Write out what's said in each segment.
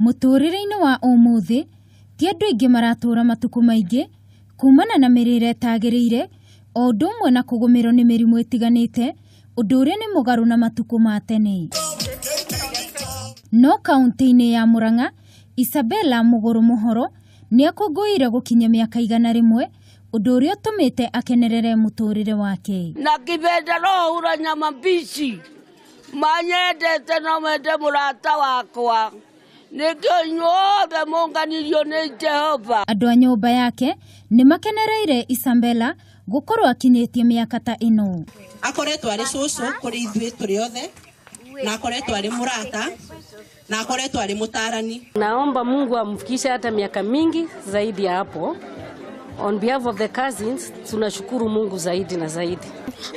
Mũtũrĩre-inĩ wa ũmũthĩ ti andũ aingĩ maratũra matukũ maingĩ kumana na mĩrĩre ĩtagĩrĩire o ũndũ ũmwe na kũgũmĩrwo nĩ mĩrimũ ĩtiganĩte, ũndũ ũrĩa nĩ mũgarũ na matukũ ma tene. No kaunti-inĩ ya Murang'a, Isabella Mũgũrũ Mũhoro nĩ akũngũĩire gũkinyia mĩaka 100, ũndũ ũrĩa ũtũmĩte akenerere mũtũrĩre wake. Na kibenda roho ura nyama mbici manyendete no mende mũrata wakwa, nĩkĩo inyuothe mũnganirio nĩ Jehova. Andũ a nyũmba yake nĩ makenereire Isabella gũkorwo akinyĩtie mĩaka ta ĩno. Akoretwo arĩ cũcũ kũrĩ ithuĩ tũrĩ othe, na akoretwo arĩ mũrata, na akoretwo arĩ mũtarani. Naomba Mungu amfikishe hata miaka mingi zaidi ya hapo. On behalf of the cousins, tunashukuru Mungu zaidi na zaidi.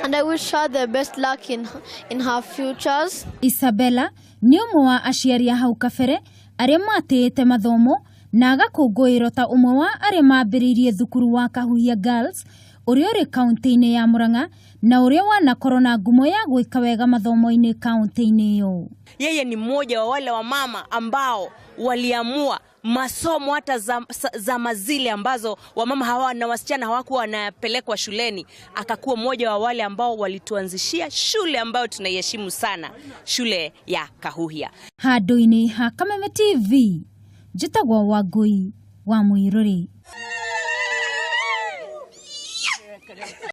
And I wish her the best luck in her futures. Isabella nĩ ũmwe wa aciari a hau kabere arĩa matĩĩte mathomo na agakũngũĩrwo ta ũmwe wa arĩa mambĩrĩirie thukuru wa Kahuhia Girls ũrĩa ũrĩ kaunti-inĩ ya Murang'a na ũrĩa wanakorwo na ngumo ya gwĩka wega mathomo-inĩ kaunti-inĩ ĩyo. Yeye ni mmoja wa wale wamama ambao waliamua masomo hata zama zile ambazo wamama hawa na wasichana hawakuwa wanapelekwa shuleni, akakuwa mmoja wa wale ambao walituanzishia shule ambayo tunaiheshimu sana, shule ya Kahuhia. Handũ-inĩ ha Kameme TV, njĩtagwo Wangũi wa Mũirũrĩ.